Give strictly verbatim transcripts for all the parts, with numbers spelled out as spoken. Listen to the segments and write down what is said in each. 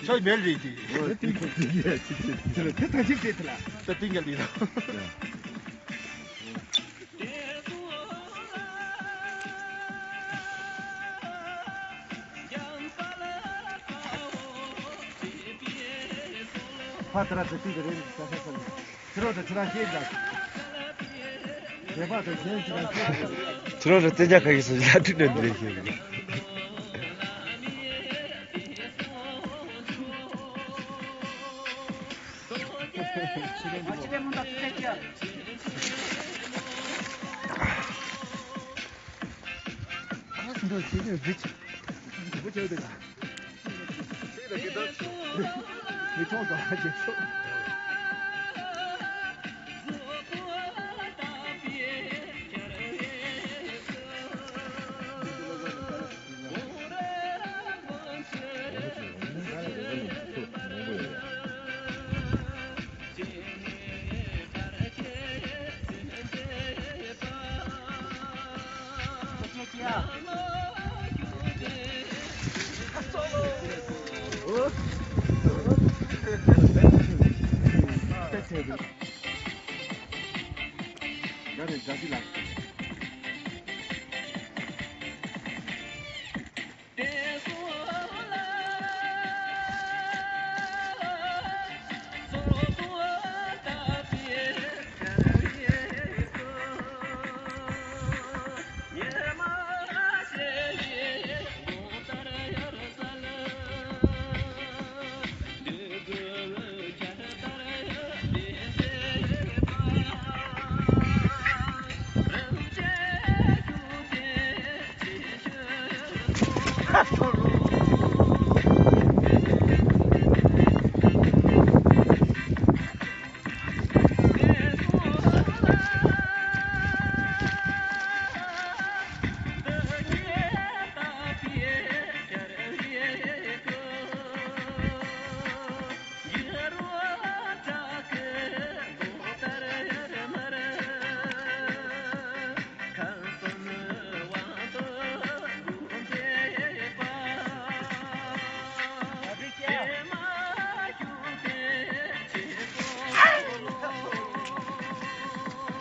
ཆོས་མེད་རེད་དེ། དེ་ཐང་ཅིག་དེ་ཐ་ལ། ད་ཏིང་ག་ལི་ར། ཕ་ཏ་ར་ཏ་ཏི་ག་རེ་ས་ས་ས་ནི། ཕྱི་རོལ་དུ་ཕྱི་རང་སྐྱེས་དང་། ཁྱད་པར་དུ་གཞན་ཕྱི་རང་སྐྱེས་དང་། ཕྱི་རོལ་དུ་བསྟན་རྒྱ་ཁ་ཡིས་སུ་ལ་ཁྲིད་ནས་འདི་རེ་ཤེས་ཀྱི།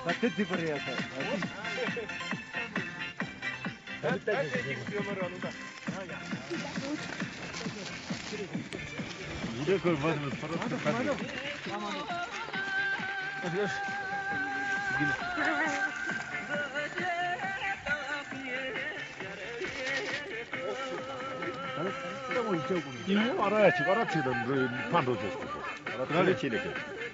ད་དེ་དེ་པར་ཡ་ས། ཨ་ར་ཡ་ཅིག་ཨ་ར་ཚིག་དང་འགྲོ་ཕ་འགྲོ་ཆོག་ཆོག་ཆོག་ཨ་ར་ཐོག་ལས་ཆེ་ལས་ཀྱང་